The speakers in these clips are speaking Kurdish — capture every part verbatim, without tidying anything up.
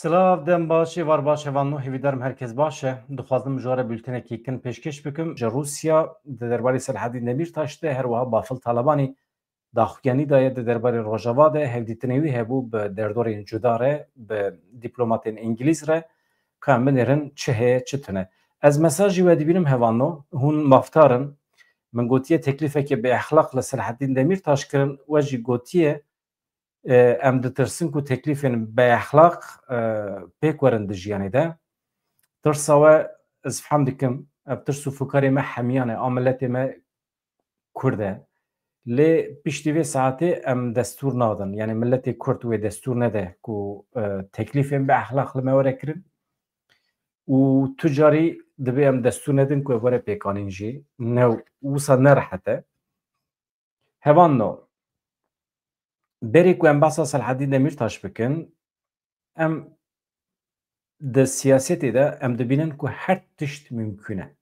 Silav, dem baş, êvar baş, hevalno, hêvîdarim herkes baş e. Dixwazim ji we re bültenekî kin pêşkêş bikim. Ji Rûsya di derbarê Selahedîn Demîrtaş de, her wiha Bafil Talebanî daxuyanî daye di derbarê Rojava de, hevdîtinê wî hebû bi derdorên cuda re, bi dîplomatên îngilîz re, ka em binêrin çi heye, çi tune. Ez mesajî we dibînim hevalno, hûn mafdar in. Min gotiye teklîfeke bêexlaq li Selahedîn Demîrtaş kirin, we jî gotiye, e, em ditirsin ku teklîfên bêexlaq, e, pêk werin di jiyanê de. Tirsa we ez fehm dikim, ev tirs û fikarê me hemiyan e, a miletê me Kurd e. Lê piştî vê saetê em destûr nadin. Yani miletê Kurd wê destûr nede ku, e, teklîfên bêexlaq li me were kirin. Û tu carî dibê em destûr nedin ku ev were pêkanîn jî. Ne, wisa ne rehet e. Hevalno, berê ku em behsa Selahedîn Demîrtaş bikin, em di siyasetê de em dibînin ku her tişt mimkûn e.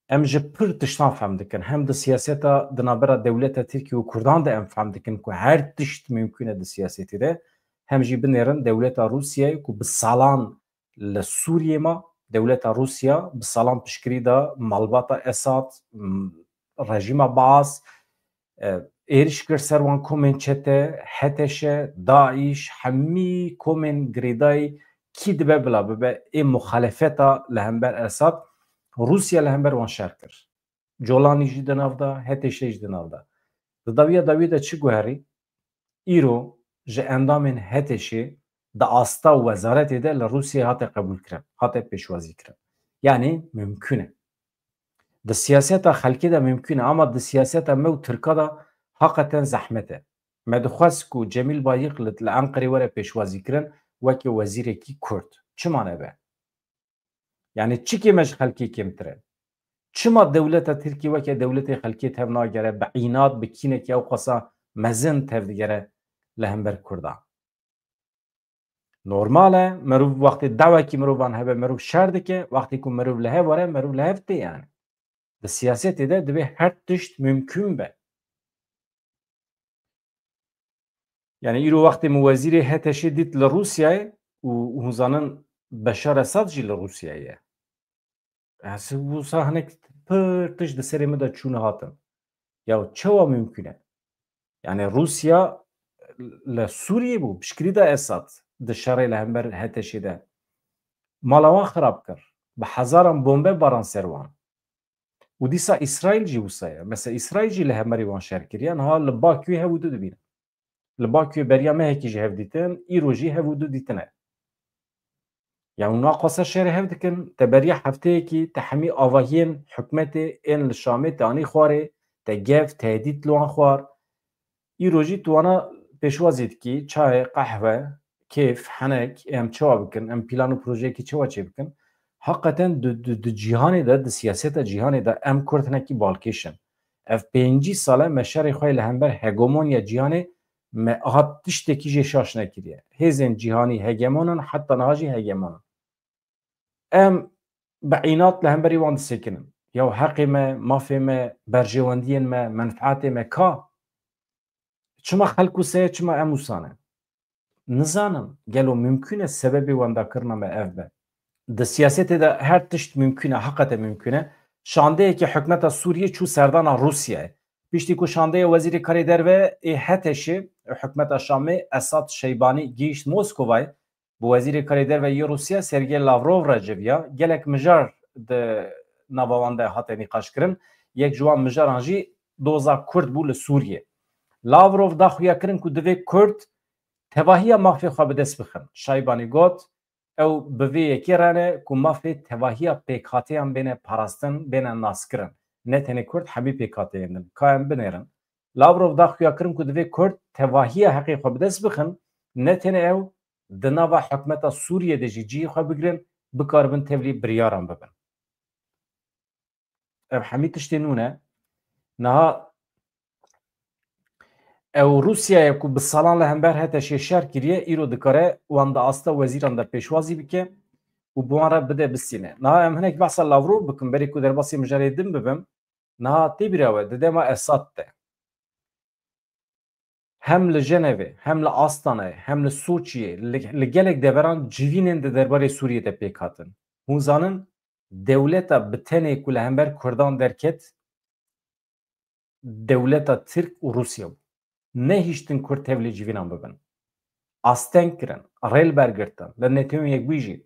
Em ji pir tiştan fehm dikin. Hem di siyaseta di navbera dewleta Tirkiyê û Kurdan de em fehm dikin ku her tişt mimkûn e di siyasetê de. Hem jî binêrin dewleta Rûsiyayê ku bi salan li Sûriyê ma, dewleta Rûsya bi salan piştgirî da malbata Esad, m-, rejîma Baas, e, êriş kir ser wan komên çete, H T Ş, DAIŞ, hemî komên girêdayî kî dibe bila bibe ê muxalefeta li hember Esad, Rûsya li hember wan şer kir. Colanî jî di nav de, H T Ş jî di nav de. Di dawiya dawî de çi guherî? Îro ji endamên H T Şê di asta wezaretê de li Rûsyayê hate qebûlkirin, hate pêşwazîkirin. Yanî mimkûn e. Di siyaseta xelkê de mimkûn e, ama di siyaseta me û Tirka de haqeten zehmet e. Me dixwest ku Cemîl Bayik li, li Enqerê were pêşwazîkirin weke wezîrekî Kurd. Çima nebe? Yani çikê me ji xelkê kêmtir e? Çima dewleta Tirkî weke dewletê xelkê tev nagere, bi înat, bi kînekî ew qasa mezin tev digere li hember Kurdan? Normal e, merov wextê dawekî mirovan hebe, merov şer dike, wextê ku merov li hev were, merov li hev tê yani. Di siyasetê de divê her tişt mimkûn be. Yani îro wextê min wezîrê H T Şê dît li Rûsyayê û hûn zanin Beşar Esad jî li Rûsyayê ye. Ez wisa hinek pir tişt di serê min de çûne hatin. Ya çawa mimkûn e? Yani Rûsya li Sûriyê bû, piştgirî da Esad di şerê li hember H T Şê de. Mala wan xirab kir. Bi hezaran bombe baran ser wan. Û dîsa Îsraîl jî wisa ye. Mesela Îsraîl jî li hemerî wan şer kiriye. Niha li Bakuyê hev û du dibîne. Li Bakuyê beriya mehekî jî hev dîtin, îro jî hev û du dîtine. Ya hûn naqasa şerê hev dikin, te beriya hefteyekî te hemî avahiyên hikûmetê ên li Şamê te anî xwarê, te gef, tehdît li wan xwar. Îro jî tu wana pêşwazî dikî, çayê, qehwe, kêf, henek, em çawa bikin, em plan û projeyekî çawa çêbikin? Heqeten di, di, di cîhanê de, di siyaseta cîhanê de em Kurd hinekî balkêş in. Ev pêncî sal e me şerê xwe li hember hegemonya cîhanê me hat tiştekî jê şaş nekiriye. Hêzên cîhanî hegemon in, heta niha jî hegemon in. Em bi înat li hemberî wan disekinin. Ya heqê me, mafê me, berjewendiyên me, menfaetê me ka? Çima xelk wisa ye, çima em wisa ne? Nizanim, gelo mimkûn e sebebê wendakirina me ev be? Di siyasetê de her tişt mimkûn e, heqete mimkûn e. Şandeyekî hikûmeta Sûriyê çû serdana Rûsyayê. Piştî ku şandeya wezîrê karê derve ê H T Şê û hikûmeta Şamê Esad Şeybanî gihîşt Moskovayê, bi wezîrê karê derve yê Rûsya Sergey Lavrov re civiya. Gelek mijar di nava wan de hate nîqaşkirin. Yek ji wan mijaran jî doza Kurd bû li Sûriyê. Lavrov da xuyakirin ku divê Kurd tevahiya mafê xwe bi dest bixin. Şaybanî got, ew bi vê yekê re ne ku mafê tevahiya pêkhateyan bêne parastin, bêne naskirin. Ne tenê Kurd, hemî pêkhateyên din. Ka em binêrin. Lavrov da xuyakirin ku divê Kurd tevahiya heqê xwe bi dest bixin, ne tenê ew, di nava hikûmeta Sûriyê de jî cihê xwe bigirin, bikaribin tevlî biryaran bibin. Ev hemî tiştê nû ne. Niha ew Rûsya ye ku bi salan li hember H T Şê şer kiriye, îro dikare wan di asta wezîran de pêşwazî bike û bi wan re bide bistîne. Niha em hinek behsa Lavrov bikin, berê ku derbasî mijarê din bibim. Niha tê bîra we, di dema Esad de Hem li Jenevê, hem li Astanayê, hem li Soçiyê, li, li gelek deveran civînên di derbarê Sûriyê de pêk hatin. Hûn zanin, dewleta bi tenê ku li hember Kurdan derket, dewleta Tirk û Rûsya bû. Nehiştin Kurd tevlî civînan bibin. Asteng kirin, rê li ber girtin, li Netewên Yekbûyî jî.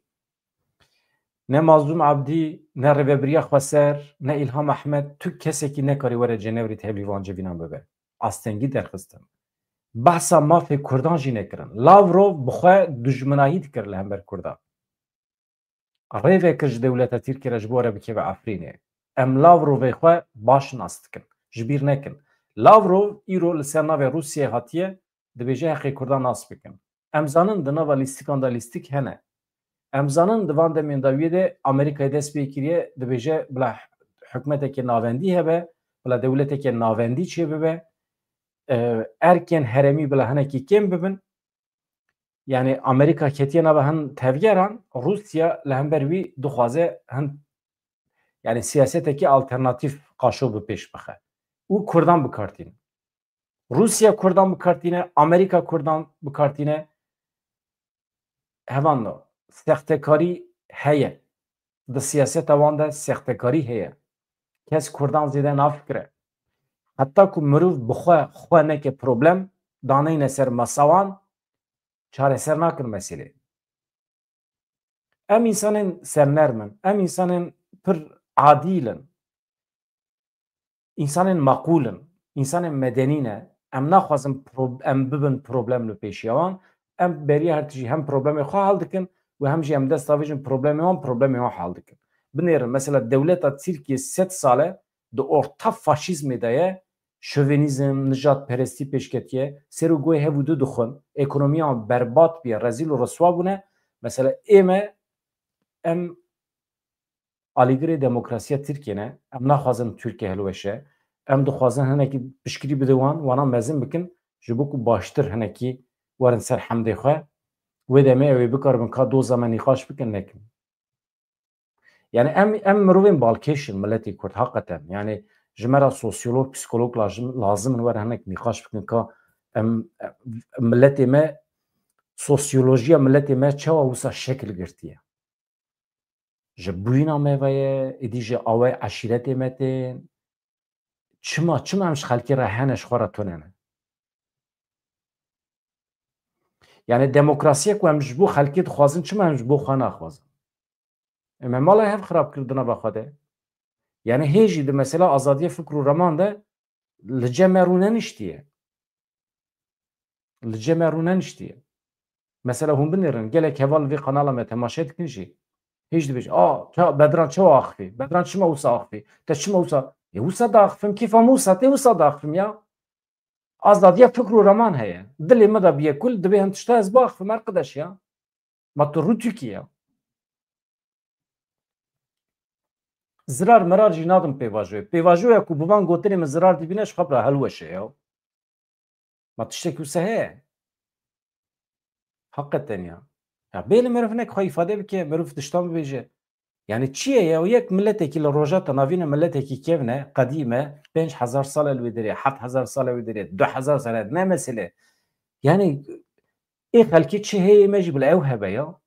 Ne Mazlûm Abdî, ne Rêvebiriya Xweser, ne Îlham Ehmed, tu kesekî nekarî were Cenevrî tevlî van civînan bibe. Astengî derxistin. Behsa mafê Kurdan jî nekirin. Lavrov bi xwe dijminahî dikir li hember Kurdan. Rê vekir ji dewleta Tirkiyê re ji bo re bikeve Efrînê. Em Lavrovê xwe baş nas dikin. Ji bîr nekin. Lavrov îro li ser navê Rûsiyê hatiye, dibêje heqê Kurdan nas bikin. Em zanin di nava lîstikan de lîstik hene. Em zanin di van demên dawiyê de Amerîkayê dest pê kiriye, dibêje bila hikûmetekê navendî hebe, bila dewletekê navendî çêbibe, e, erkên herêmî bila hinekî kêm bibin. Yani Amerîka ketiye nava hin tevgeran, Rûsya li hember wî dixwaze hin, yani siyasetekî alternatîf qaşo bi pêş bixe û Kurdan bikartîne. Rûsya Kurdan bikartîne, Amerîka Kurdan bikartîne. Hevan no, sextekarî heye. Di siyaseta wan de sextekarî heye. Kes Kurdan zêde nafikire. Heta ku mirov bi xwe, xwe neke problem, daneyne ser masa wan, çareser nakin meselê. Em însanên sernerm in, em însanên pir adîl in, însanên maqûl in, însanên medenî ne. Em naxwazin pro-, em bibin problem li pêşiya wan. Em beriya her tijî hem problemê xwe hal dikin û hem jî em dest davêjin problemê wan, problemê wan hal dikin. Binêrin, mesela dewleta Tirkiye sed sal e di orta faşîzmê de ye, şovenîzm, nijadperestî pêşketiye, ser û guhê hev û du dixwin, ekonomiya wan berbat bûye, rezîl û riswa bûne. Mesela ê me, em alîgirê demokrasiya Tirkiyê ne, em naxwazin Tirkiye hilweşe, em dixwazin hinekî piştgirî bidin wan, wana mezin bikin, ji bo ku baştir hinekî werin ser hemdê xwe, wê demê ew ê bikaribin ka doza me nîqaş bikin, nekin. Yani em, em mirovên balkêş in, miletê Kurd, heqeten. Yani ji me re sosyolog, psikolog lazim, lazim in, were hinek nîqaş bikin ka em, em, miletê me, sosyolojiya miletê me çawa wisa şekil girtiye. Ji bûyîna me ve ye, êdî ji awayê eşîretê me tên. Çima, çima em ji xelkê re hene, ji xwe re tune ne? Yani demokrasiyê ku em ji bo xelkê dixwazin, çima em ji bo xwe naxwazin? Em ê mala hev xirab kir di nava xwe de. Yani hê jî di mesela azadiya fikr û raman de li cem me rûneniştiye. Li cem me rûneniştiye. Mesela hûn binêrin, gelek heval vê kanala me temaşe dikin jî. Hê jî dibêjin, "A, ça-, Bedran çawa axivî? Bedran çima wisa axivî? Te çima wisa?" Ê wisa diaxivim, kêfa min wisa tê, wisa diaxivim ya. Azadiya fikr û raman heye. Dilê min de bûye kul, divê hin tişta ez biaxivim, erqideş ya. Ma tu rûtûkî ya. Zirar mirar jî nadim pêvajoyê. Pêvajoya ku bi van gotinê min zirar dibîne, ji xwe bira helweşe ya. Ma tiştekî wisa heye? Heqeten ya. Ya bê li meriv hinek xwe îfade bike, meriv tiştan bibêje. Yani çi ye ya? Yek miletekî li Rojhilata Navîn e, miletekî kevn e, qedîm e, pênc hezar sal e li wê derê, heft hezar sal e wê derê, du hezar sal e, ne mesele. Yani ê xelkê çi heye me jî bila ew hebe ya.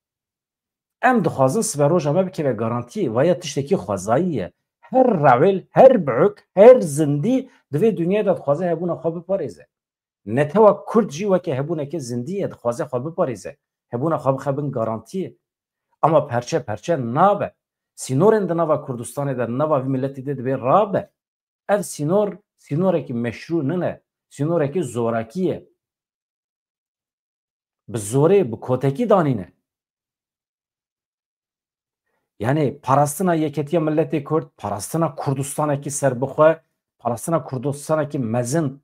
Em dixwazin siberoja me bikeve garantiyê, vaya tiştekî xwezayî ye. Her rewêl, her biûk, her zindî di vê dinyayê de dixwaze hebûna xwe biparêze. Netewa Kurd jî weke hebûneke zindî ye, dixwaze xwe biparêze. Hebûna xwe bixe bin garantiyê. Ama perçe perçe nabe. Sînorên di nava Kurdistanê de, di nava vî miletî de divê rabe. Ev sînor, sînorekî meşrû nine. Sînorekî zorakî ye. Bi zorê, bi kotekî danîne. Yani parastina yeketiya miletê Kurd, parastina Kurdistanekî serbixwe, parastina Kurdistanekî mezin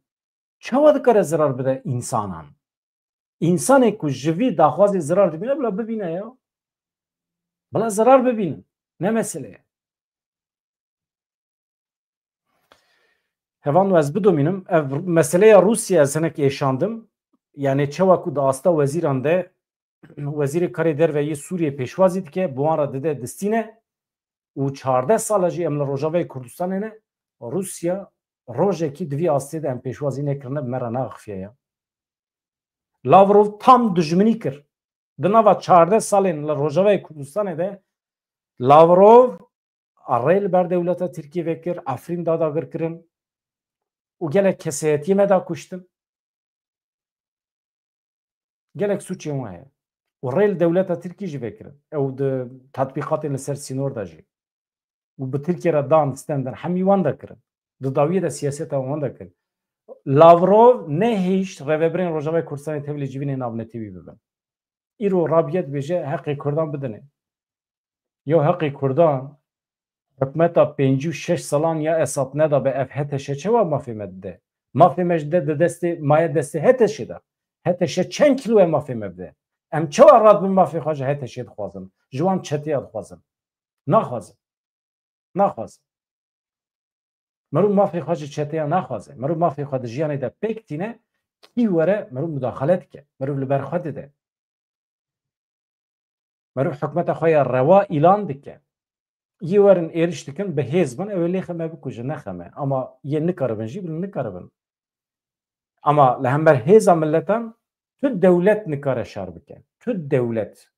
çawa dikare zirar bide însanan? Însanê ku ji vî daxwazê zirar dibîne, bila bibîne ya. Bila zirar bibînin. Ne mesele ye. Hevan ez bidomînim. Ev meseleya Rûsya ez hinek êşandim. Yani çawa ku di asta wezîran de Wezîrê Karê Derve yê Sûriyê pêşwazî dike, bi wan re dide distîne û çardeh sal e jî em li Rojavayê Kurdistanê ne. Rûsya rojekî di vî astê de em pêşwazî nekirine, bi me re neaxifiye ya. Lavrov tam dijminî kir. Di nava çardeh salên li Rojavayê Kurdistanê de Lavrov rê li ber dewleta Tirkiyê vekir, Efrîn dadagir kirin û gelek kesayetiyê me da kuştin. Gelek sûcên wan heye. Û rê li dewleta Tirkî jî vekirin. Ew di tatbîqatên li ser sînor de jî. Û bi Tirkiye re dan stendin. Hemî wan de kirin. Di dawiyê de siyaseta wan de kirin. Lavrov nehişt rêvebirên Rojavayê Kurdistanê tevlî civînê navnetewî bibin. Îro rabiye dibêje heqê Kurdan bidinê. Yo heqê Kurdan, hikmeta pêncî û şeş salan ya Esad nedabe, ev H T Ş çewa mafê me dide? Mafê me ji de di destê, maye destê H T Şê de. H T Ş çend kîlo ye mafê me bide? Em çewa radibin mafê xwe ji H T Şê dixwazin? Ji wan çeteya dixwazin? Naxwazin. Naxwazin. Meriv mafê xwe ji çeteya naxwaze. Meriv mafê xwe di jiyanê de pêk tîne, kî were meriv mudaxale dike. Meriv li ber xwe dide. Meriv hikmeta xwe ya rewa îlan dike. Yê werin êriş dikin, bi hêz bin, ew ê lêxe me bikujin, nexe me. Ama yê nikaribin jî, bilin nikaribin. Ama li hember hêza miletan tu dewlet nikare şer bike. Tu dewlet.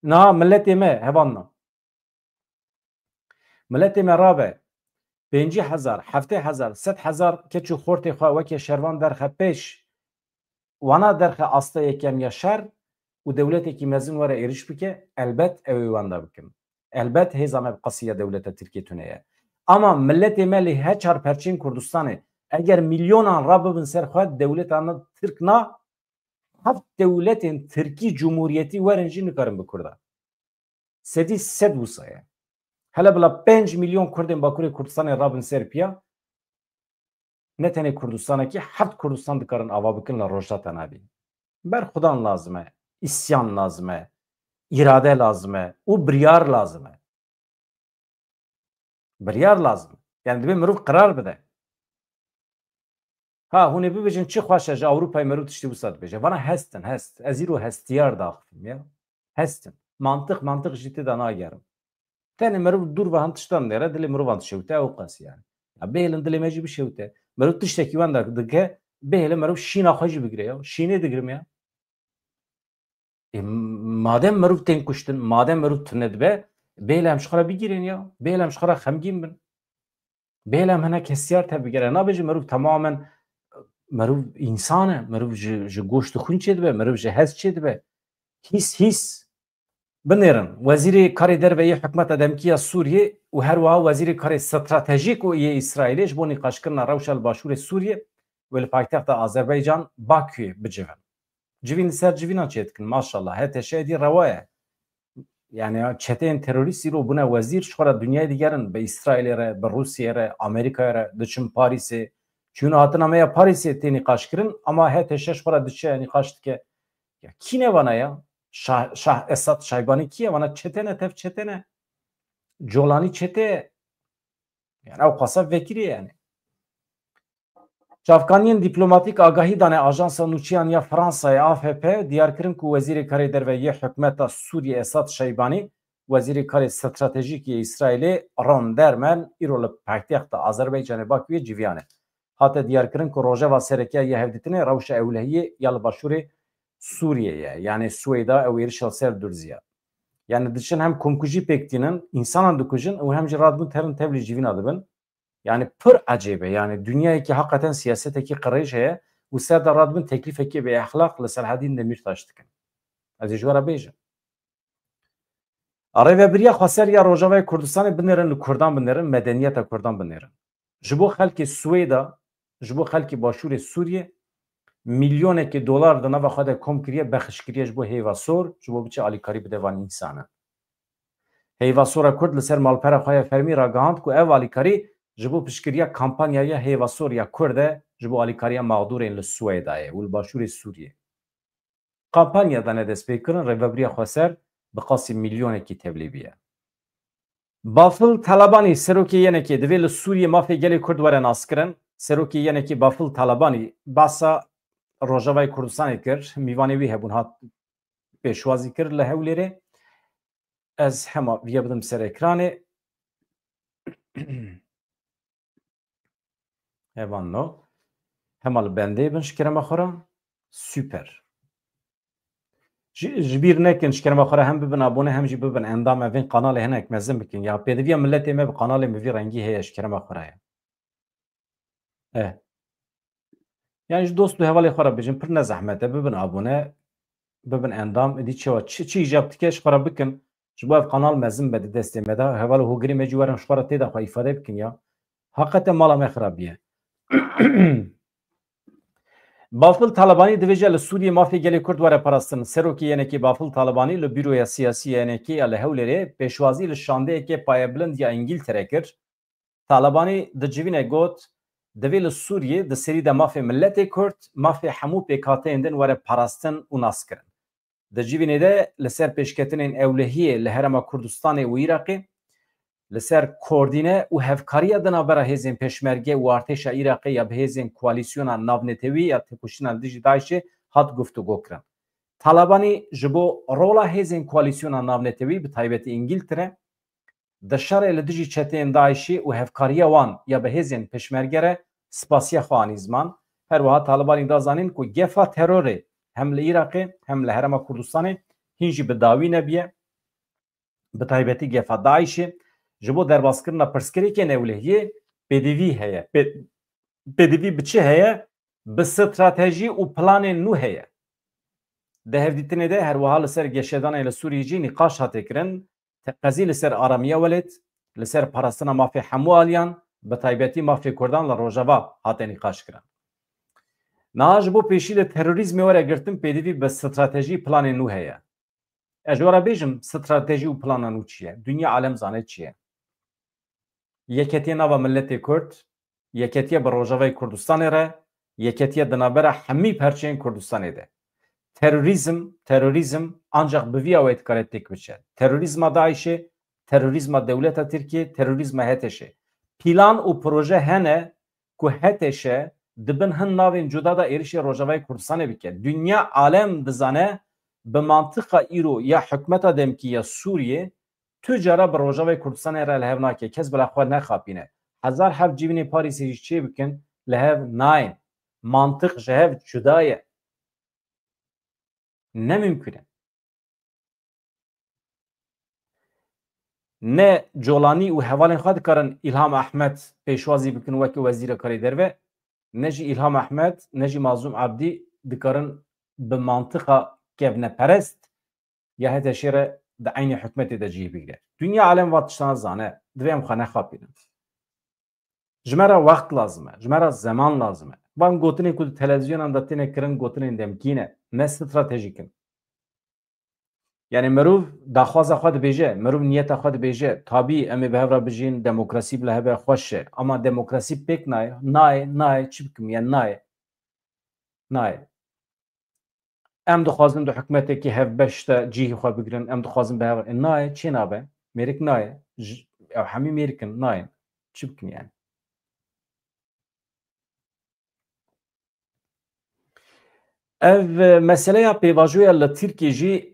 Na miletê me hevan na. Miletê me rabe pêncî hezar, heftê hezar, sed hezar keç û xortê xwe weke şervan derxe pêş, wana derxe asta yekem ya şer û dewletekî mezin were êriş bike, elbet ew ê wenda bikin. Elbet hêza me bi qasî ya dewleta Tirkiyê tune ye. Ama miletê me lê he çar perçên Kurdistanê eger milyonan rabibin ser xwe, dewleta na Tirk na heft dewletên Tirkî cumhuriyetî werin jî nikarin bi Kurda. Sedî sed wisa ye. Hele bila pênc milyon Kurdên Bakurê Kurdistanê rabin ser piya, ne tenê Kurdistanekî, heft Kurdistan dikarin ava bikin li Rojhilata Navî. Berxwedan lazim e, îsyan lazim e, îrade lazim e û biryar lazim e. Biryar lazim e. Yani divê mirov qirar bide. Ha, hûn ê bibêjin çi xweş e, ji Ewropayê mirov tiştê wisa dibêje. Vana hest in, hest. Ez îro hestiyar daxivim ya. Hest in. Mantiq, mantiq jî tê de nagerim. Tenê mirov dûr ve hin tiştan nêre, dilê mirovan dişewite, ew qas yani. Ya bihêlin dilê me jî bişewite. Mirov tiştekî wenda dike, bihêlin mirov şîna xwe jî bigire ya. Şînê digirim ya. E, madem mirov tên kuştin, madem mirov tune dibe, bêle em ji xwe re bigîrin ya. Bêle em ji xwe re xemgîn bin. Bêle em hinek hestiyar tevbigere. Nabêje mirov temamen, mirov însan e, mirov ji, ji goşt û xwîn çêdibe, mirov ji hez çêdibe. Hîs, hîs. Binêrin, Wezîrê Karê Derve yê Hikûmeta Demkî ya Sûriyê û her wiha Wezîrê Karê Stratejîk û yê Îsraîlê ji bo nîqaşkirina rewşa li başûrê Sûriyê û li paytexta Azerbaycan Bakuyê bicivin. Civîn li ser civînan çêdikin, maşallah. H T Ş êdî rewa ye. Yani çeteyên terorîst îro bûne wezîr, ji xwe re dinyayê digerin, bi Îsraîlê re, bi Rûsiyê re, Amerîkayê re, diçin Parîsê. Çûn hatina me ya Parîsê tê nîqaşkirin, ama H T Ş ji xwe re diçe nîqaş dike. Ya kî ne vana ya? Şah, Şah Esad Şaybanî kî ye? Vana çete ne, tev çete ne. Colanî çete ye. Yani ew qasa vekirî ye yani. Çavkaniyên dîplomatîk agahî dane Ajansa Nûçeyan ya Fransayê A F P, diyar kirin ku Wezîrê Karê Derve yê Hikûmeta Sûriyê Esad Şaybanî, Wezîrê Karê Stratejîk yê Îsraîlê Ron Dermer îro li paytexta Azerbaycanê Bakuyê civiyane. Hate diyarkirin ku rojeva sereke ya hevdîtinê rewşa ewlehiyê ya li başûrê Sûriyê ye, yanê Swêda ew êrişa li ser Durzî ye. Yani diçin hem komkujî pêk tînin, însanan dikujin û hem jî radibûn terin tevlî civîna dibin. Yani pir ecêb e. Yani dinyayekî heqeten siyasetekî qirêj heye û ser de radibin teklîfekê bê exlaq li Selhedîn Demîrtaş dikin. Ez ê ji we re bêjim. Rêvebiriya xweser ya Rojavayê Kurdistanê binêrin, li Kurdan binêrin, medeniyeta Kurdan binêrin. Ji bo xelkê Swêda, ji bo xelkê Başûrê Sûriyê milyonekê dolar di nava xwe de kom kiriye, bexş kiriye ji bo Hêva Sor, ji bo biçe alîkarî bide van însanan. Heyva Sora Kurd li ser malpera xwe ya fermî ragihand ku ev alîkarî ji bo piştgiriya kampanyaya Heyva Sor ya Kurd e, ji bo alîkariya mexdûrên li Swêdayê û li başûrê Sûriyê. Kampanya dane destpêkirin, rêvebiriya xweser bi qasî milyonekî tevlî bûye. Bafil Talabanî, serokê Y N K'ê, divê li Sûriyê mafê gelê Kurd were naskirin. Serokê Y N K'ê Bafil Talabanî behsa Rojavayê Kurdistanê kir, mîvanê wî hebûn, hat pêşwazî kir li Hewlêrê. Ez hema viya bidim ser ekranê. Hevan no. Hema li bendê bin ji kerema xwe re. Super. Ji, ji bîr nekin, ji kerema xwe re hem bibin abone, hem jî bibin endam, evên kanalê hinek mezin bikin. Ya pêdiviya milletê me bi kanalê min vî rengî heye, ji kerema xwe re ye. Eh. Yani ji dost û hevalê xwe re bijin, pir ne zehmet e, bibin abone, bibin endam, êdî çi, çi, çi îcab dike ji xwe re bikin. Ji bo ev kanal mezin be di destê me de, heval û hogirê me jî werin ji xwe re tê de xwe îfade bikin ya. Heqete mala me xirabiye. Bafil Talebanî divêje li Sûriyê mafê gelê Kurd were parastin. Serokê Y N K'ê Bafil Talebanî li Büroya Siyasî Y N K'ê ya li Hewlêrê pêşwazî li şandeyeke payebilind ya Îngîltere kir. Talebanî di civînê got, divê li Sûriyê di serî de mafê miletê Kurd, mafê hemû pêkhateyên din were parastin û naskirin. Di civînê de li ser pêşketinên ewlehiyê li Herêma Kurdistanê û Iraqê, li ser koordîne û hevkariya di navbera hêzên pêşmerge û artêşa Iraqê ya bi hêzên koalîsyona navnetewî ya têkoşîna li dijî DAIŞê hat guftûgo kirin. Talebanî ji bo rola hêzên koalîsyona navnetewî, bi taybetî Îngîltere, di şerê li dijî çeteyên DAIŞê û hevkariya wan ya bi hêzên pêşmerge re spasiya xwe anî ziman. Her wiha Talibanî da zanîn ku gefa terorê hem li Iraqê hem li Herêma Kurdistanê hîn jî bi dawî nebiye. Bi taybetî gefa DAIŞê ji bo derbaskirina pirsgirêkên ewlehiyê pêdivî heye. Pê-, pêdivî bi çi heye? Bi stratejî û planên nû heye. Di hevdîtinê de her wiha li ser geşedanê li Sûriyê jî nîqaş hate kirin. Teqezî li ser aramiya welêt, li ser parastina mafê hemû aliyan, bi taybetî mafê Kurdan li Rojava hate nîqaş kirin. Niha ji bo pêşî li terorîzmê were girtin pêdivî bi stratejî planê nû heye. Ez ji we re bêjim stratejî û plana nû çi ye? Dinya alem zane çi ye. Yeketiye nava miletê Kurd, yeketiye bi Rojavayê Kurdistanê re, yeketiye di navbera hemî perçeyên Kurdistanê de. Terorîzm, terorîzm ancak bi vî awayî dikare têk biçe. Terorîzma DAIŞê, terorîzma dewleta Tirkiyê, terorîzma HTŞê. Plan û proje hene ku HTŞ di bin hin navên cuda de êrişê Rojavayê Kurdistanê bike. Dinya alem dizane bi mantiqa îro ya hikûmeta demkî ya Sûriyê tu cara bi Rojavayê Kurdistanê re li hev nake. Kes bila xwe nexapîne. Hezar heft civînê Parîsê jî çê bikin, li hev nayên. Mantiq ji hev cuda ye. Ne mimkun e. Ne Colanî û hevalên xwe dikarin Îlham Ehmed pêşwazî bikin weke wezîra karê derve, ne jî Îlham Ehmed, ne jî Mazlûm Ebdî dikarin bi mantiqa kevneperest ya HTŞê re di eynî hikûmetê de cih bigire. Dinya alem va tiştana zane, divê em xwe nexapînin. Ji me re wext lazim e, ji me re zeman lazim e. Van gotinên ku di televîzyonan de têne kirin gotinên demkî ne, ne stratejîk in. Yani mirov daxwaza xwe dibêje, mirov niyeta xwe dibêje, tabî em ê bi hev re bijîn, demokrasî bila hebe xweş e. Ama demokrasî pêk nayê, nayê, nayê, çi bikim, yani nayê. Nayê. Em dixwazin di hikûmetekî hevbeş de cihî xwe bigirin, em dixwazin bi hev re. E, nayê, çê nabe? Mêrik nayê. Ji, ew hemî mêrik in, nayên. Çi bikin yani? Ev, e, meseleya pêvajoya li Tirkiyê jî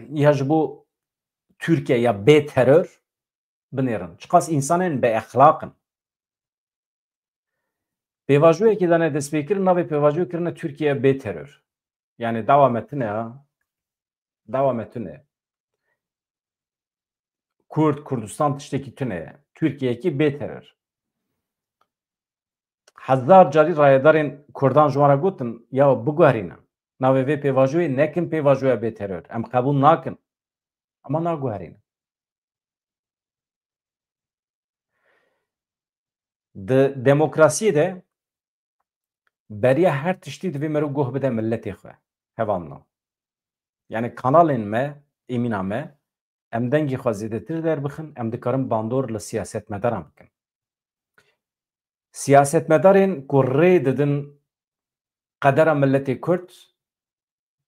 ya ji bo Tirkiye ya bê teror binêrin. Çiqas însanên bêexlaq in. Pêvajoyekê dane destpêkirin, navê pêvajoyê kirine Tirkiye bê teror. Yani dawa me tune ha. Dawa me tune. Kurd, Kurdistan tiştekî tune ye. Tirkiyeyekî bê teror. Hezar carî rayedarên Kurdan ji wan re gotin, ya biguherînin. Navê vê pêvajoyê nekin pêvajoya bê teror. Em qebûl nakin. Ama naguherînin. Di demokrasiyê de beriya her tiştî divê meriv guh bide miletê xwe. Hevalno. Yani kanalên me, êmîna me, em dengê xwe zêdetir derbixin, em dikarin bandor li siyasetmedaran bikin. Siyasetmedarên ku rê didin qedera miletê Kurd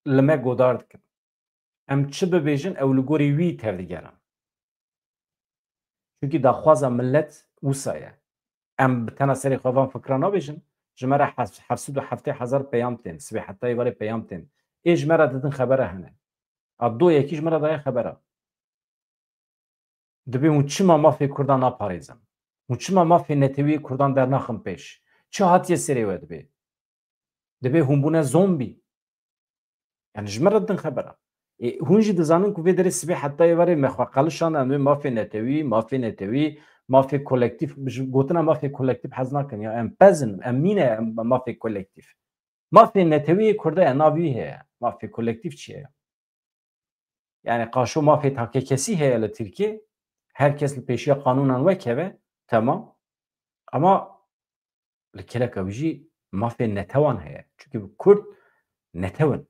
li me godar dikin. Em çi bibêjin, ew li gorî wî tevdigerin. Çunkî daxwaza milet wisa ye. Em bi tena serê xwe van fikra nabêjin. Ji me re heft sed û heftê hezar peyam tên. Sibê heta êvarê peyam tên. Ê ji me re didin xebera hene. A do yekî ji me re daye xebera. Dibê hûn çima mafê Kurdan naparêzin? Hûn çima mafê netewî Kurdan dernaxin pêş? Çi hatiye serê we dibê? Dibê hûn bûne zombî. Yani ji me re didin xebera. Ê, hûn jî dizanin ku vê derê sibê heta êvarê me xwe qelişand, em dê mafê netewî, mafê netewî, mafê kolektîf, ji gotina mafê kolektîf hez nakin. Ya em pez in, em nîne, em mafê kolektîf. Mafê netewî yê Kurda ye, nav wî heye. Mafê kolektîf çi ye? Yani qaşo mafê takekesî heye li Tirkiyê. Her kes li pêşiya qanûnan wekeve, temam. Ama li keleka wî jî mafê netewan heye. Çünkü Kurd netew in.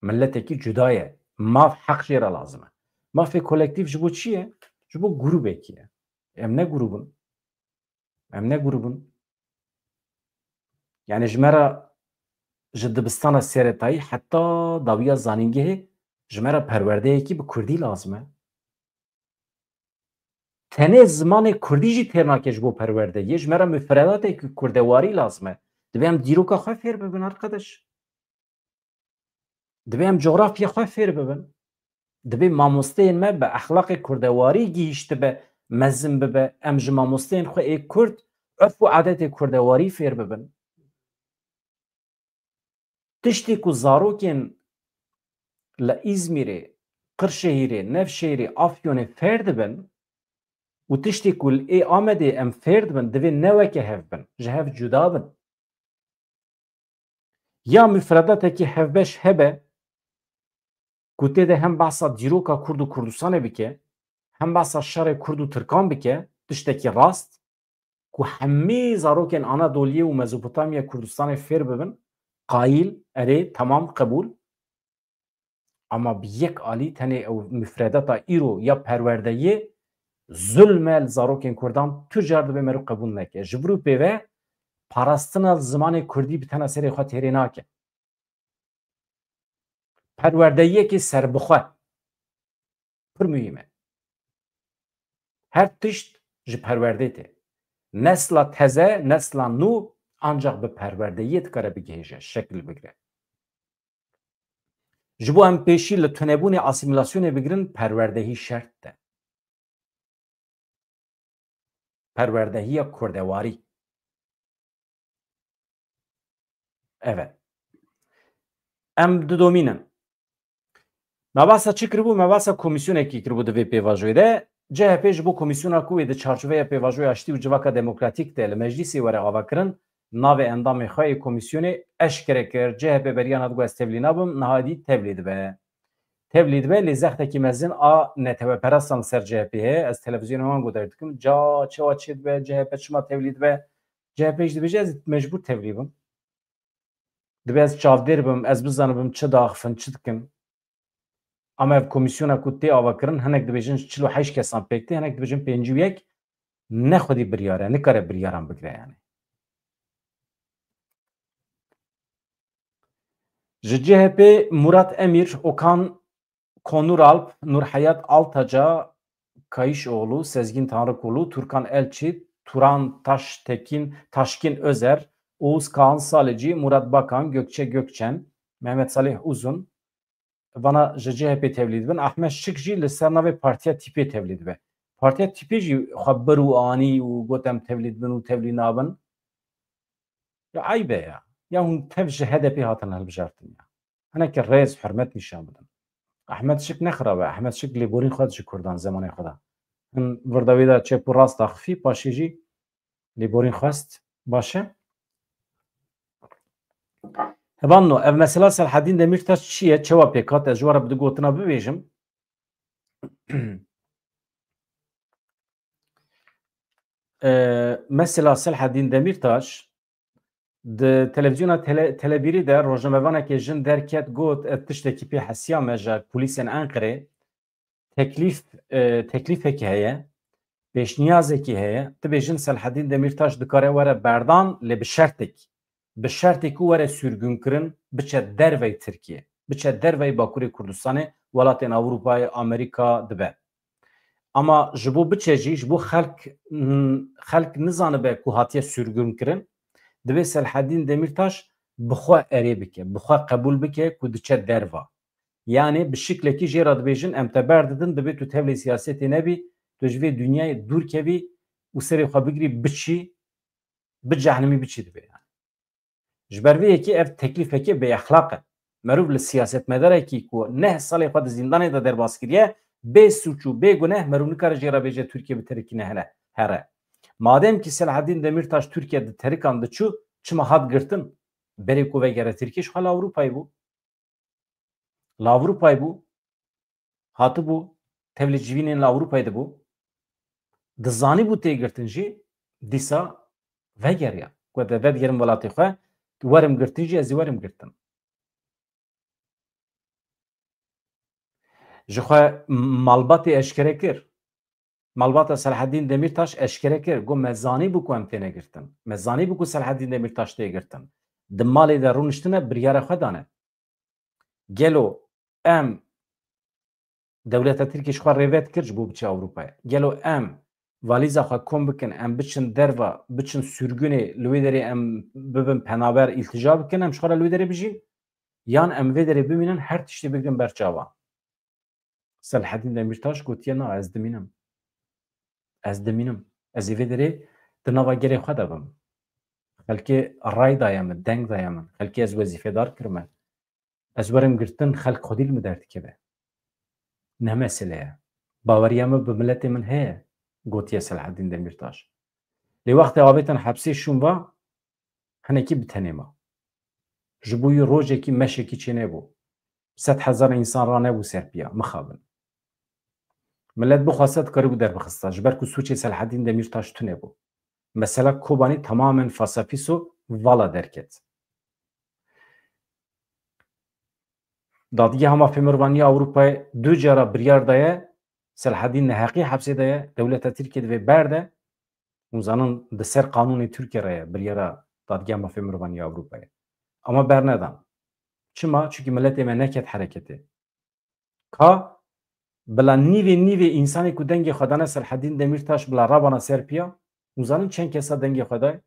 Milletekî cuda ye. Maf, heq jê re lazim e. Mafê kolektîf ji bo çi ye? Ji bo grûbekî ye. Em ne grûb in. Em ne grûb in. Yani ji me re ji dibistana seretayî heta dawiya zanîngehê ji me re perwerdeyekî bi kurdî lazim e. Tenê zimanê kurdî jî têr nake ji bo perwerdeyê. Ji me re mufredateke kurdewarî lazim e. Divê em dîroka xwe fêr bibin, arkadaş. Divê em cografya xwe fêr bibin. Divê mamosteyên me bi exlaqê kurdewarî gihîştibe, mezin bibe. Em ji mamosteyên xwe ê kurd urf û adetê kurdewarî fêr bibin. Tiştê ku zarokên li Îzmîrê, Qirşehîrê, Nevşehîrê, Afyonê fêr dibin û tiştê ku li ê Amedê em fêr dibin, divê ne weke hev bin, ji hev cuda bin. Ya mufredatekî hevbeş hebe ku tê de hem behsa dîroka Kurd û Kurdistanê bike, hem behsa şerê Kurd û Tirkan bike, tiştekî rast, ku hemî zarokên Anadoliyê û Mezopotamya Kurdistanê fêr bibin, qayîl, erê, temam, qebûl. Ama bi yek alî tenê ew mufredata îro ya perwerdeyê zulm e li zarokên Kurdan, tu car divê meriv qebûl neke. Ji vir û pê ve parastina zimanê Kurdî bi tena serê xwe têrê nake. Perwerdeyiyekê serbixwe pir muhîm e. Her tişt ji perwerdeyê tê. Nesla teze, nesla nû ancak bi perwerdeyiyê dikare bigihêje, şekil bigire. Ji bo em pêşî li tunebûnê asîmîlasyonê bigirin, perwerdehî şert e. Perwerdehiya kurdewarî. Evet. Em didomînin. Me behsa çi kiribû? Me behsa komîsyonekî kiribû di vê pêvajoyê de. C H P ji bo komîsyona ku wê di çarçoveya pêvajoya aştî û civaka demokratîk de li meclîsê were avakirin, navê endamê xwe ê komîsyonê eşkere kir. C H P beriya niha digot ez tevlî nabim, niha dî tevlî dibe. Tevlî dibe, lê zextekî mezin a neteweperastan li ser C H P heye. Ez televîzyonê wan guhdar dikim. Ca çawa çêdibe, C H P çima tevlî dibe? C H P jî dibêje ez mecbûr tevlî bim. Dibe ez çavdêr bim, ez bizanibim çi diaxifin, çi dikin. Ama ev komîsyona ku tê avakirin, hinek dibêjin çil û heşt kesan pêk tê, hinek dibêjin pêncî û yek, ne xwedî biryar e, nikare biryaran bigire yani. Ji C H P Murat Emîr, Okan Konuralp, Nurhayat Altaca, Kayişoğlu, Sezgin Tanrıkulu, Turkan Elçi, Turan Taştekin, Taşkin Özer, Oğuz Kağan Salicî, Murat Bakan, Gökçe Gökçen, Mehmet Salih Uzun, vana ji C H P tevlî dibin. Ahmet Şik jî li ser navê Partiya Tîpê tevlî dibe. Partiya Tîpê jî xwe bir û anî û got em tevlî dibin û tevlî nabin. Ya eyb e ya. Ya hûn tev ji H D P hatin hilbijartin ya. Hinekî rêz, hurmet nîşan bidin. Ahmet Şik ne xirab e. Ahmet Şik lêborîn xwest ji Kurdan zemanê xwe de. Hin virda wê de çep û rast axifî, paşê jî lêborîn xwest. Baş e. Hevanno, ev mesela Selhedîn Demîrtaş çi ye? Çawa pêk hat? Ez ji we re bi du gotina bibêjim. Ee, mesela Selhedîn Demîrtaş di televîzyona tele, Telebîrî de rojnamevanekê jin derket, got, ez tiştekî pê hesiya me ji kulîsên Enqerê. Teklîf, e, teklîfekî heye, pêşniyazekî heye. Dibêjin Selhedîn Demîrtaş dikare were berdan, lê bi şertek. Bi şertê ku were sürgünkirin, biçe dervey Tirkiye, biçe dervey Bakurê Kurdistanê, welatên Ewropayê, Amerîka dibe. Ama ji bo biçe jî, ji bo xelk, xelk nizanibe ku hatiye sürgünkirin, divê Selhedîn Demîrtaş bi xwe erê bike, bi xwe qebûl bike ku diçe derva. Yani bi şiklekî jê re dibêjin, em te berdidin, divê tu tevlê siyasetê nebî, tu ji vê dinyayê dûr kevî û serê xwe bigirî, biçî, bi cehnimî biçî divê yani. Ji ber vê yekê ev teklîfekê bêexlaq e. Merov li siyasetmedarekî ku neh salê xwe di zîndanê de derbas kiriye, bê sûc û bê guneh merov nikare jê re bêje Tirkiye bi terikîne here. Madem ki Selahaddin Demirtaş Tirkiye di terikan diçû, çima hat girtin? Berê ku vegere Tirkiye ji xwe li Ewropayê bû. Li Ewropayê bû, hatibû, tevlî civînên li Ewropayê dibû. Dizanîbû tê girtin jî, dîsa vegeriya. Gote, vedigerim welatê xwe, werim girtin jî, ez ê werim girtin. Ji xwe malbatê eşkere kir. Malbata Selahaddin Demirtaş eşkere kir. Got, me zanîbû ku em têne girtin. Me zanîbû ku Selahaddin Demirtaş tê girtin. Di malê de rûniştine, biryara xwe dane. Gelo em dewleta Tirkiyê ji xwe rêvet kir ji bo biçe Ewropayê? Gelo em valîza xwe kom bikin, em biçin derva, biçin sürgünê, li wê derê em bibin penaber, îltija bikin, em ji xwe re li wê derê bijîn? Yan em vê derê bimînin, her tiştê bigrin ber çavan? Selahaddin Demirtaş gotiye, na, ez dimînim. Ez dimînim. Ez ê vê derê di nava gelê xwe de bim. Xelkê ray daye min, deng daye min. Xelkê ez wezîfedar kirime. Ez werim girtin, xelk xwedî li min derdikeve. Ne mesele ye. Baweriya min bi miletê min heye, gotiye Selahaddin Demirtaş. Lê wextê avêtin hepsê şûn va, hinekî bi tenê ma. Ji bo wî rojekî meşekî çênebû. Sed hezar însan ranebû ser piya, mixabin. Milet bixwase dikarîbû derbixista, ji ber ku sûcê Selahaddin Demirtaş tune bû. Mesela Kobanî tamamen fasafîso vala derket. Dadgeha Mafê Mirovan ya Ewropayê du cara biryar daye, Selahaddin neheqî hepsê de ye, dewleta Tirkiye divê berde, hûn zanin di ser qanûnê Tirkiye re ye, biryara Dadgeha Mafê Mirovan ya Ewropayê. Ama bernedan. Çima? Çimkî miletê me neket hereketê. Ka bila nîvê nîvê însanê ku dengê xwe dane Selahaddin Demirtaş bila rabana ser piya, hûn zanin çend kesa dengê xwe daye?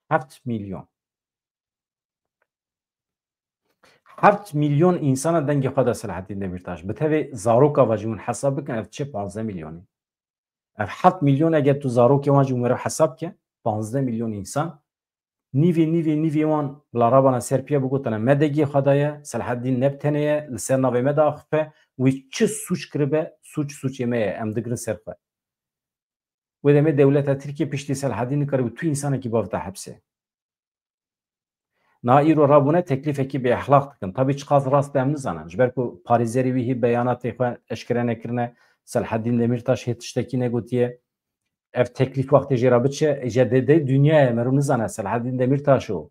Heft milyon. Heft milyon însana dengê xwe da Selahaddin Demirtaş. Bi tevê zaroka ve jî hûn hesab bikin, ev diçe panzdeh milyonî. Ev heft milyon eger tu zarokê wan jî hûn were hesab ke, panzdeh milyon însan, nîvê, nîvê, nîvê wan bila rabana ser piya bigotine, me dengê xwe daye, Selahaddin ne bi tenê ye, li ser navê me diaxife, wî çi sûc kiribe, sûc sûcê me ye, em digirin ser xwe. Wê demê dewleta Tirkiye piştî Selahaddin nikaribe tu însanekî bavite hepsê. Na îro rabûne teklîfekî bêexlaq dikin. Tabî çiqas rast e em nizanin. Ji ber ku parêzerê wî hî beyanatê xwe eşkere nekirine, Selahaddin Demirtaş hê tiştekî negotiye. Ev teklîf wextê jê re biçe, jê de, de dinyayê merû nizane Selahaddin Demirtaş û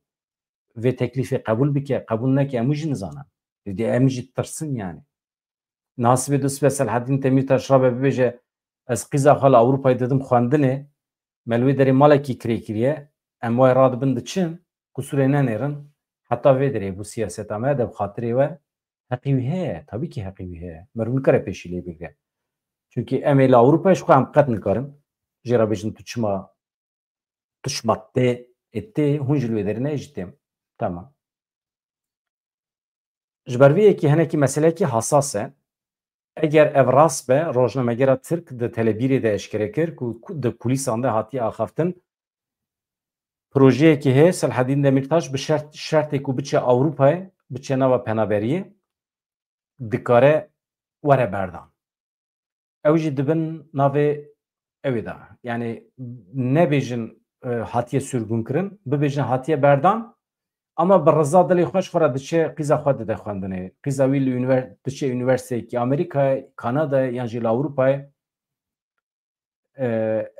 vê teklîfê qebûl bike, qebûl neke, em wî jî nizanin. Dê em jî tirsin yani. Nasibê du sibe Selahaddin Demirtaş rabe bibêje, ez qîza xwe li Ewropayê didim xwendinê, me li wê derê malekî kirê kiriye, em wayê radibin diçin, qusûrê nenêrin, heta vê derê bû siyaseta me de bi xatirê we heqî wî heye, tabî kî heqî wî heye. Merû nikare pêşî lê bigre. Çimkî em ê li Ewropayê ji xwe em qet nikarin jê re bêjin tu çima, tu çima tê, ê tê, hûn jî li wê derê ne, jî têm. Tamam. Ji ber vê yekê hinekî meselekî hasas e. Eger ev rast be, rojnamegera Tirk di telebîrê de eşkere kir ku ku-, di kulîsan de hatiye axaftin. Projeyekî heye, Selahaddin Demirtaş bi şert, şertê ku biçe Ewropayê, biçe nava penaberiyê, dikare were berdan. Ew jî dibin navê ew ê de. Yani nebêjin, e, hatiye sürgûn kirin, bibêjin hatiye berdan, ama bi riza dilê xwe ji xwe re diçe qîza xwe dide xwendinê. Qîza wî li ünîver-, diçe unîversîteyekî Amerîkayê, Kanadayê yan jî li Ewropayê. E,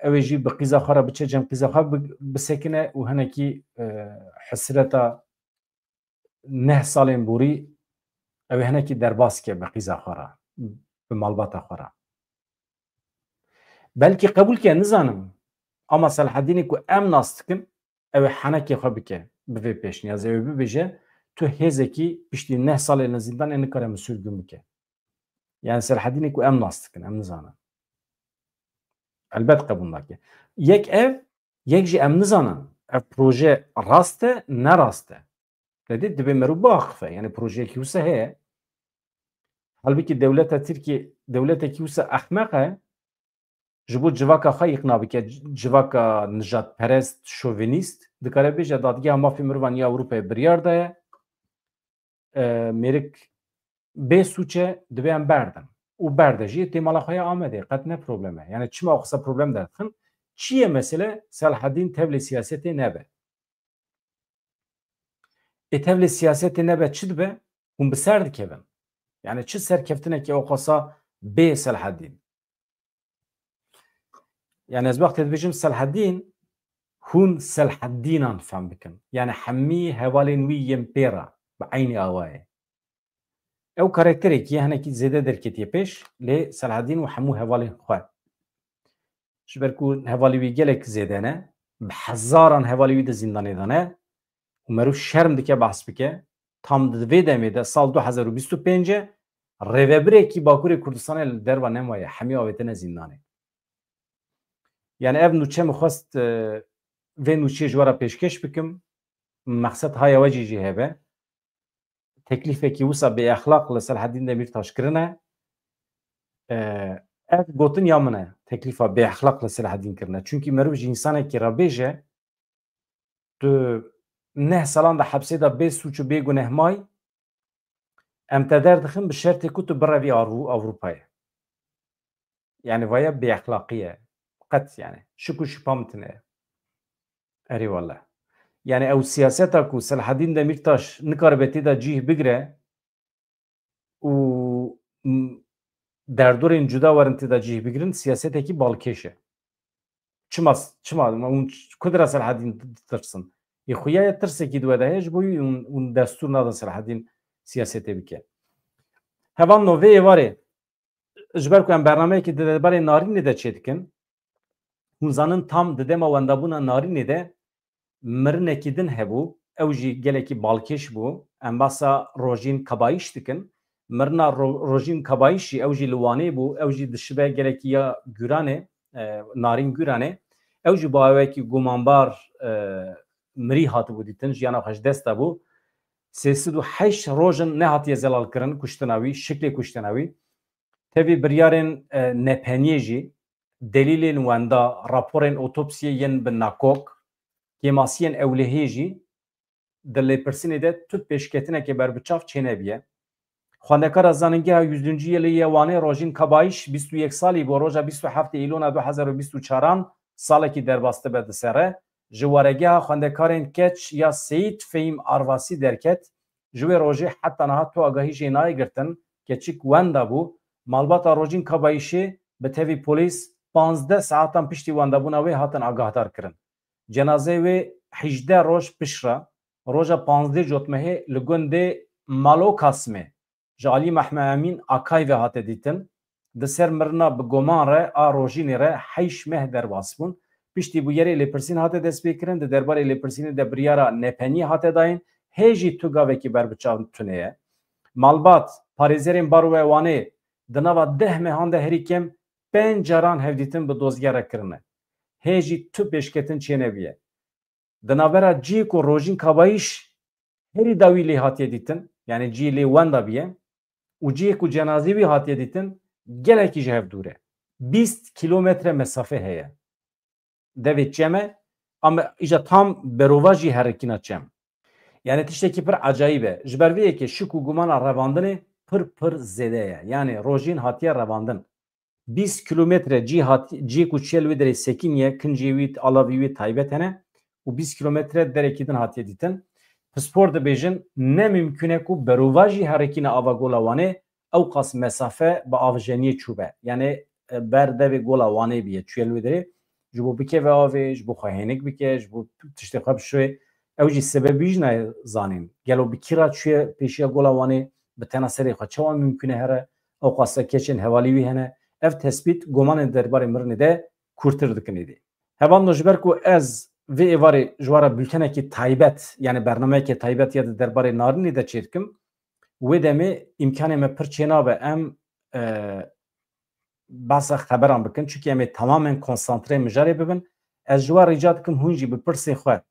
ew ê jî bi qîza xwe re biçe cem qîza xwe bi-, bisekine û hinekî, e, hesreta neh salên borî ew ê hinekî derbas ke bi qîza xwe re, bi malbata xwe re. Belkî qebûl ke, nizanim. Ama Selahaddînê ku em nas dikin, ew ê henekê xwe bike bi vê pêşniyazê, ew ê bibêje, tu hêzekî piştî neh salê li zîndanê nikare min sürgûn bike. Yani Selahaddînê ku em nas dikin, em nizanin. Elbet qebûl nake. Yek ev, yek jî em nizanin. Ev proje rast e, ne rast e. Te dît, dibê merû biaxife. Yani projeyekî wisa heye. Halbikî dewleta Tirkiyê, dewletekî wisa ehmeq e. Ji bo civaka xwe îqna bike, c-, civaka nijadperest, şovinîst, dikare bêje Dadgeha Mafê Mirovan ya Ewropayê biryar daye. e, mêrik bê sûç e, divê em berdin. Û berde jî tê mala xwe ya Amedê, qet ne problem e. Yani çima xwesa problem derdixin? Çi ye mesele? Selahedîn tevlê siyasetê nebe. Ê tevlê siyasetê nebe çi dibe? Hûn bi ser dikevin. Yani çi serkeftinekî ew xwesa bê Selahedîn? Yani ez wextê dibêjim Selahedîn, hûn Selahedînan fem bikin. Yani hemî hevalên wî yên pê re bi eynî awayê. Ew karakterekî ye, hinekî zêde derketiye pêş, lê Selahedîn û hemû hevalên xwe. Ji ber ku hevalê wî gelek zêde ne, bi hezaran hevalê wî di zîndanê de ne û merûv şerm dike behs bike, tam di vê demê de sal du hezar û bîst û pênc e, rêvebirekî Bakurê Kurdistanê li derva nemaye, hemî avêtine zîndanê. Yani ev nûçe min xwest, e, vê nûçeyê ji we re pêşkêş bikim. Mexsed haya we jî jî hebe. Teklîfekî wisa bêexlaq li Selahedîn Demîrtaş kirine. E, ev gotin ya min e, teklîfa bêexlaq li Selahedîn kirine. Çunkî merûv ji însanekî re bêje, tu neh salan de hepsê de bê sûc û bê guneh may, em te derdixin bi şertê ku tu birevî Avru-, Ewropayê. Yani vaya bêexlaqî ye. Qet yani. Şik û şipa min tune ye. Erê wele. Yani ew siyaseta ku Selahedîn Demîrtaş nikaribe tê de cih bigire û, m, derdorên cuda werin tê de cih bigirin, siyasetekî balkêş e. Çima, çima, hûn ku dira Selahedîn ditirsin? Ê xuya ye tirsekî di we de heye, ji bo wî hûn, hûn destûr nadin Selahedîn siyasetê bike. Hevalno vê êvarê, ji ber ku em bernameyekî di derbarê Narînê de çêdikin, hûn zanin tam di dema wendabûna Narînê de mirinekî din hebû, ew jî gelekî balkêş bû. Em basa Rojîn Kabayîş dikin. Mirina Ro-, Rojîn Kabayîş jî, ew jî li Wanê bû, ew jî dişibe gelekî ya Guranê, e, Narîn Guranê. Ew jî bi awayekî gumanbar, e, mirî hatibû dîtin, jiyana xwe ji dest dabû. Sê sed û heşt roj in nehatiye zelalkirin, kuştina wî, şiklê kuştina wî. Tevî biryarên, e, nepeniyê jî, delîlên wenda, raporên otopsiyê yên bi nakok, kêmasiyên ewlehiyê jî di lêpirsînê de tu pêşketinekê berbiçav çênebiye. Xwendekara Zanîngeha Yüzüncü Yılı yê Wanê Rojîn Kabayîş bîst û yek salî bû, roja bîst û heftê Îlona du hezar û bîst û çaran salekî derbas dibe di sere. Ji waregeha xwendekarên keç ya Seyîd Fehîm Arvasî derket. Ji wê rojê heta niha tu agahî jê nayê girtin. Keçik wenda bû. Malbata Rojîn Kabayîşê bi tevî polîs panzdeh saetan piştî wendabûna wê hatin agahdar kirin. Cenazeyê wê hejdeh roj piştre, roja panzdeh Cotmehê li gundê Malokasmê ji alî Mehme Emîn Akay ve hate dîtin. Di ser mirina bi goman re a Rojînê re heşt meh derbas bûn. Piştî bûyerê lêpirsîn hate destpêkirin. Di derbarê lêpirsînê de biryara nepeniyê hate dayîn. Hê jî tu gavekî berbiçav tune ye. Malbat, parêzerên Baroya Wanê di nava deh mehan de herî kêm pênc caran hevdîtin bi dozger re kirine. Hê jî tu pêşketin çênebiye. Di navbera cihê ku Rojîn Kabayîş herî dawî lê hatiye dîtin, yani cihê lê wenda biye, û cihê ku cenazê wî hatiye dîtin, gelekî ji hev dûr e. Bîst kîlometre mesafe heye. Devê çem e, ama îja tam berovajî herikîna çem. Yani tiştekî pir ecayîb e. Ji ber vê yekê şik û gumana revandinê pir pir zêde ye. Yani Rojîn hatiye revandin. Bîst kîlometre cî hat-, cihê ku çiye li wê derê sekiniye, kincê wî, alavî wî taybet hene û bîst kîlometre derekî din hatiye dîtin. Pispor dibêjin, ne mimkun e ku berovajî herikîna ava Gola Wanê ewqas mesafe bi avjeniyê çûbe. Yani, e, ber devê Gola Wanê biye, çûye li wê derê. Ji bo bikeve avê, ji bo xwe hênik bike, ji bo tiştê xwe bişoyê. Ew jî sebebî jî nayê zanîn. Gelo bi kî re çûye pêşiya Gola Wanê, bi tena serê xwe çawa mimkun e here? Ewqasa keçên hevalî wî hene. Ev tespît gomanên derbarê mirinê de kûrtir dikin êdî. Hevalno, ji ber ku ez vê êvarê ji we re bultenekî taybet, yani bernameyekê taybet ya di derbarê Narînê de çêdikim, wê demê îmkanê me pir çênabe em, e, behsa xeberan bikin, çunkî em ê tamamen konsantre mijarê bibin. Ez ji we rica dikim hûn jî bi pirsên xwe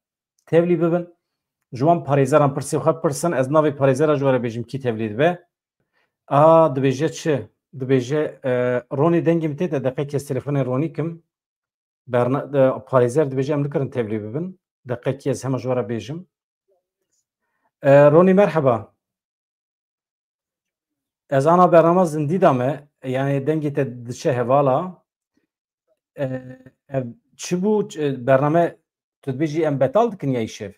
tevlî bibin. Ji wan parêzeran pirsên xwe bipirsin, ez navê parêzera ji we re bêjim kî tevlî dibe. A, dibêje çi? Dibêje, e, Ronî, dengê min tê de, deqekê ez telefonê Ronî kim. Berna-, e, parêzer dibêje em nikarin tevlî bibin. Deqekê ez hema ji we re bêjim. E, Ronî, merheba. Ez ana bernama zindî da me, yani dengê te diçe hevala. E, ev çi bû? Ç-, bername tu dibêjî em betal dikin ya îşev?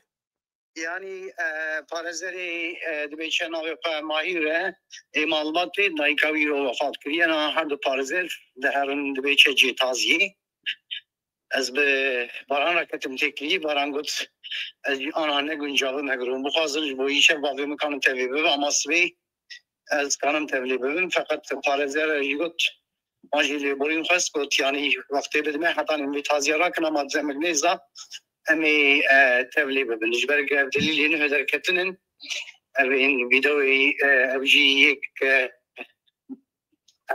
Yani, e, parêzerê, e, dibê çe navê xwe Mahîr e. Ê malbatê dayika wî ro wefat kiriye. Na her du parêzer diherin dibê çe cê taziyê. Ez bi Baran re ketim têkilî. Baran got, ez jî ana ne guncav im, eger hûn bixwazin ji bo îşev bavê min kanim tevlî bibe, ama sibê ez kanim tevlî bibim. Feqet parêzer jî got, wan jî lêborîn xwest, got, yanî wextê bidime heta em vê taziya rakin, ama demik nêza em ê, e, tevlî bibin. Ji ber ku ev delîlên wê derketin in, ev ên vîdeoyê, e, ev jî yek, e,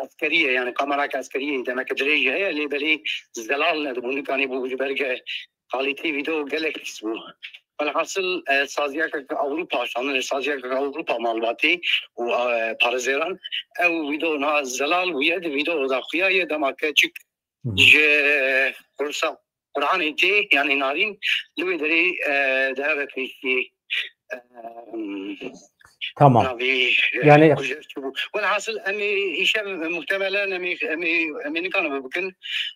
eskerî ye, yani kameraka eskerî ye, demek dirêj heye, lê belê zelal nedibû, nikanî bû ji ber ku kalîteyê vîdeo gelek pîs bû. Welhasil, e, saziyeke Ewropa, şandinê saziyeke Ewropa malbatê û, e, parêzeran, ew vîdeo niha zelal bûye, di vîdeo da xuya ye, dema keçik Hı hı. ji kursa Qur'anê tê, yani Narîn, li wê derê, e, diheve pêşî, e, Tamam. navê, e, Yani kujer çi bû. Welhasil em ê îşev muhtemelen em ê, em ê, em ê nikane bikin.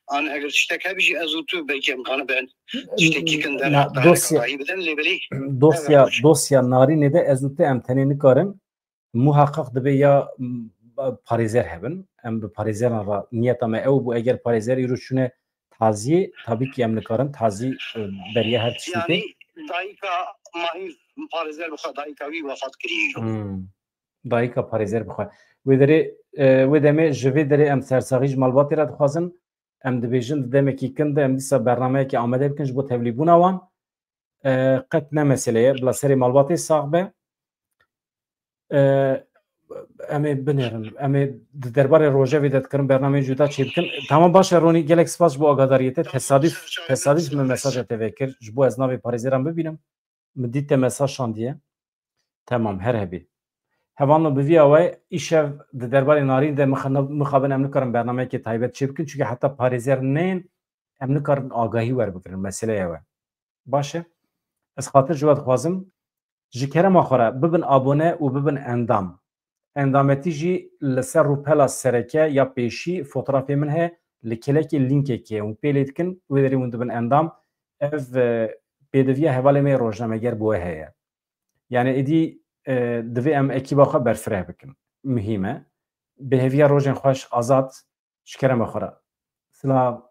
An eger tiştek hebî jî ez û tu belkî em kanibin tiştekî kin der Na, heta dosya, rayî bidin, lê belê dosya, ev dosya Narînê de ez û tu em tenê nikarin. Muhaqqaq dibe ya, m, parêzer hebin. Em bi parêzeran re niyeta me ew bû. Eger parêzer îro çûne taziyê, tabii ki em nikarin tazî, e, beriya her tiştî tê. Yani dayika Mahîr parêzer bi xwe, dayika wî wefat kiriye îro. Hmm. Dayika parêzer bi xwe. Wê derê, e, wê demê ji vê derê em sersaxî ji malbatê re dixwazin. Em dibêjin di demekî kin de em dîsa bernameyekê amade bikin ji bo tevlîbûna wan. E, qet ne mesele ye. Bila serê malbatê sax be. E, em ê binêrin. Em ê di derbarê rojevê de dikirin bernameyên cuda çêbikin. Tamam, baş e Ronî, gelek spas ji bo agadariyê te. Tamam, tesadüf, baş e, tesadüf min mesaja te vekir. Ji bo ez navê parêzeran bibînim. Min dît te mesaj şandiye. Temam, her hebî. Hevalno, bi vî awayî îşev di derbarê Narîn de mixa-, mixabin em nikarin bernameyekê taybet çêbikin, çunke heta parêzer neyên em nikarin agahî werbigirin. Mesele ew e. Baş e. Ez xatir ji we dixwazim. Ji kerema xwe re bibin abone û bibin endam. Endametî jî li ser rûpela sereke ya pêşî fotoğrafê min heye, li kelekê lînkekê hûn pê lê dikin, wê derê hûn dibin endam. Ev, e, pêdiviya hevalê me yê rojnameger bi we heye. Yani êdî, e, divê em ekîba xwe berfireh bikin. Muhîm e. Bi hêviya rojên xweş, Azad, ji kerema xwe re. Silav,